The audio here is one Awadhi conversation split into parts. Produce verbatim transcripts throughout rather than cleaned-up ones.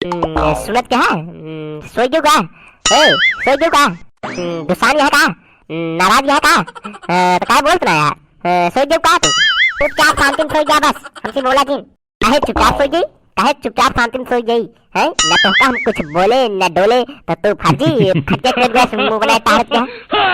हम्म, सुनत क्या है? हम्म, सोई गयो का? ए, सोई गयो का? हम्म, गुस्सा है का? हम्म, नाराज है का? अ, तो काहे बोलत ना यार? अ, सोई गयो का तू? चुपचाप शांति में सोई जा बस, हमसे बोला जिन। काहे चुपचाप सोई गई? काहे चुपचाप शांति में सोई गई? हैं? न तोहका हम कुछ बोले, न डोले, तो तू फर्जी, फर्जी कर गया, मुंह बनाए तारत क्या?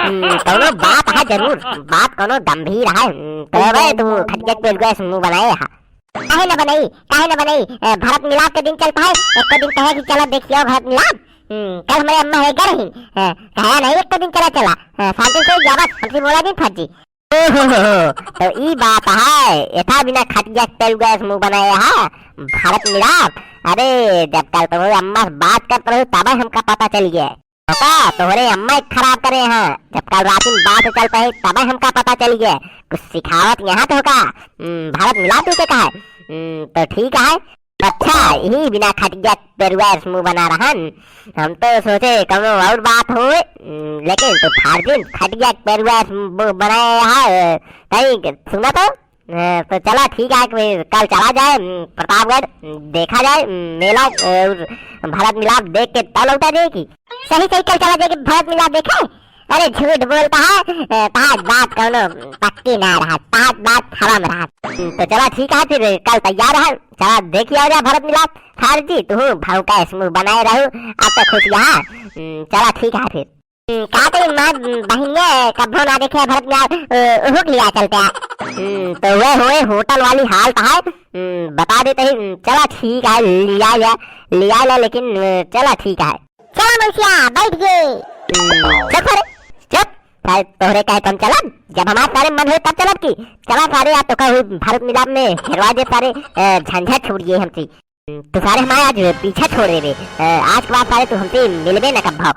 हम्म, कौनो बात है जरूर, बात कौनो गंभीर है। हम्म, तो भाई तू फर्जी कर गया, मुंह बनाए है। काहे न बनाई, काहे न बनाई? अ, भरत मिलाप के दिन चलता है, एक दिन कहे कि चला देखियो भरत मिलाप। हम्म, कल हमारे अम्मा है घर ही, अ, कहा नहीं एक दिन चला चला, अ, शांति से सोई जा बस, हमसे बोला जिन फर्जी। ओहो, तो ई बात है, एथा बिना खटिया के पेल गैस मुंह बनाए हा, भरत मिलाप। अरे, जब कल तोहरे अम्मा से बात करत रहो, तबे हमका पता चल गया। पता, तोहरे अम्मा ही खराब करे हैं, जब कल रात में बात चल पाए, तबे हमका पता चल गया। कुछ सिखावत यहाँ तो का, हम्म, भरत मिलाप दे के कहा है। हम्म, तो ठीक है, अच्छा, यही बिना खटिया पेरुआ से मुंह बना रहन। हम तो सोचे कौनो और बात होए, लेकिन तू फार्जिन खटिया पेरुआ से मुंह बनाए है। तई सुना तो, अ, तो चला ठीक है, फिर कल चला जाए, अम, प्रतापगढ़, अम, देखा जाए, अम, मेला, अ, और भरत मिलाप देख के तब लौटा जाए की। सही सही कल चला जाए कि भरत मिलाप देखे। अरे झूठ बोलता है, अ, तहार बात कौनो पक्की ना रहा, तहार बात हवा में रहा। हम्म, तो चला ठीक है, फिर कल तैयार है, चला देखी आ जा भरत मिलाप। फार्जी, तू भौंका से मुंह बनाए रहू, अब तो खुश यहाँ। हम्म, चला ठीक है फिर। हम्म, का करी माँ बहिनिया, कब्बो ना देखे भरत मिलाप, अ, ओहू के लिया चलते हैं। हम्म, तो वह होए होटल वाली हालत है, हम्म, बता देते ही, हम्म, चला ठीक है, लिया लिया, लिया लिया, लेकिन, अ, चला ठीक है। चला मौसिया, बैठ गए। हम्म, चुप रे, चुप। सारे तोहरे कहे तो हम चलब, जब हमारे सारे मन हो तब चलब की। चला सारे, आज तो का हुई भरत मिलाप में हेरवा दे सारे, अ, झंझट छोड़िए हमसे। हम्म, तो सारे हमारे आज पीछा छोड़ देबे, अ, आज के बाद सारे तू हमसे मिलबे न कब्बो।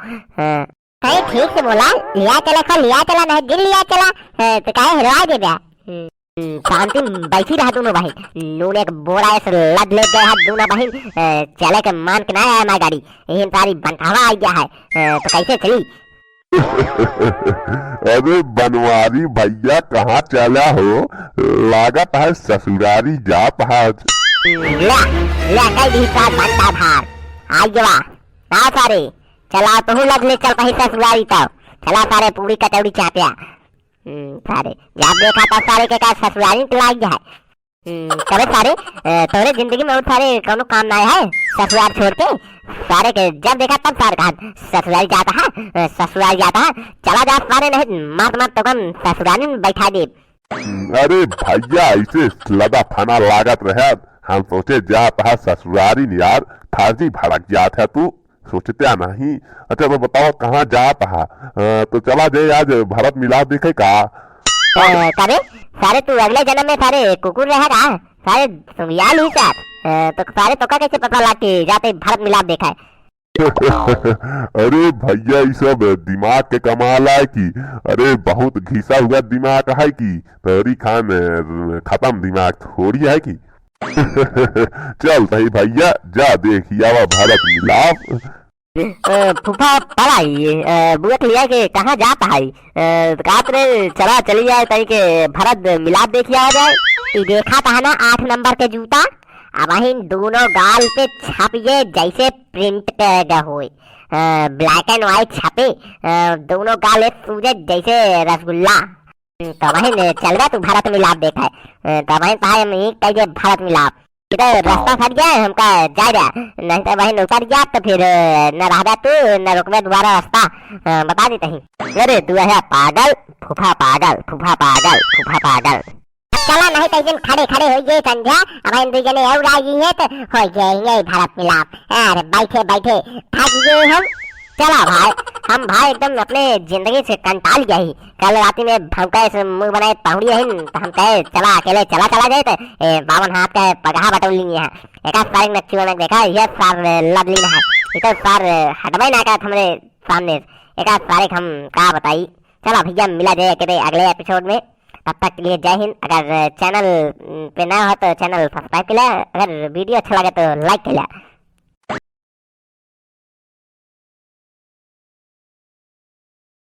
अ, अरे ठीक से बोला, लिया चला खा, लिया चला नहीं दिल लिया चला, अ, तो काहे हेरवा देबे? हम्म। हम्म, शांति में बैठी रहा दोनों बहिन। नून एक बोरा ऐसे लद ले गए हैं दोनों बहिन। अ, चले के मान के ना आया हमारी गाड़ी। यही सारी बंटावा आ गया है। अ, तो कैसे चली? अरे बनवारी भैया कहाँ चला हो? लागत है ससुरारी जात है। हम्म, ला, ला कह दी साथ बंटा धार। आ गवा। ना सारे, चला तू लद ले चल कहीं ससुरारी तो। चला सारे पूरी कचौड़ी चापिया। हम्म, सारे। जब देखा तब सारे के का ससुरारी के लाग जाए। हम्म, तबे सारे, अ, तोरे जिंदगी में और सारे कौनो काम ना है, ससुराल छोड़ के। सारे के जब देखा तब सारे कहा, "ससुराल जाता है, अ, ससुराल जाता है, चला जा सारे, नहीं मार मार तो हम ससुराल में बैठा दे।" हम्म, अरे भैया, ऐसे लदा फना लागत रहे, हम सोचे जाता है ससुरारी यार, फार्जी भड़क जात है तू। सोचत्या नहीं। अच्छा तो बतावा कहाँ जात हा? अ, तो चला जाए आज भरत मिलाप देखे का? अ, करे? सारे तू अगले जन्म में सारे कुकुर रहे का? सारे तू यार ही साथ। अ, तो सारे तोका कैसे पता लाग के जाते भरत मिलाप देखा है? अरे भैया, ई सब दिमाग के कमाल है कि, अरे बहुत घिसा हुआ दिमाग है कि, तोरी खान, अ, खत्म दिमाग थोड़ी है कि। चल तही भैया, जा देखी आवा भरत मिलाप। अ, फूफा पलाई, अ, बुआ के लिया के कहाँ जात है? अ, कहत रहे, चला, चली जाए, तई के भरत मिलाप देखी आ जाए। ई देखा था ना आठ नंबर के जूता, अब वहीं दोनों गाल पे छप ये जैसे print के गए होए, अ, black and white छपे, अ, दोनों गाल एक सूजे जैसे रसगुल्ला। हम्म, तो वहीं ने चलबे तू भरत मिलाप देखा है। अ, तो वहीं तो हम ही कहिए भरत मिलाप। इधर रास्ता फट गया है, हमका जा जा, नहीं तो वहीं उतर गया तो फिर, अ, न रहबे तू, न रुकबे दोबारा रास्ता, अ, बता देते ही। अरे तू है पागल, फूफा पागल, फूफा पागल, फूफा पागल। अब चला नहीं तो दिन खड़े खड़े हो गए संध्या, अब हम दो जने और आ गई है तो हो गए यही भरत मिलाप। अरे बैठे बैठे थक गए हम। चला भाई, हम भाई एकदम अपने जिंदगी से कंटाल गया ही। कल राती में भौंका से मुंह बनाए पहुड़ी रहिन, तो हम कहे, "चला, अकेले चला, चला जाए।" तो, ए, बावन हाथ का पगहा बटोर ली है। एका सारे नच्ची बनक देखा, ये सार लद लीन है। ये तो सार हटबे ना करत हमरे सामने। एका सारे हम का बताई। चला भैया, मिला जाए अगले, अगले episode में। तब तक के लिए जय हिंद। अगर channel पे नया हो तो channel subscribe कर ले, अगर video अच्छा लगे तो like कर ले।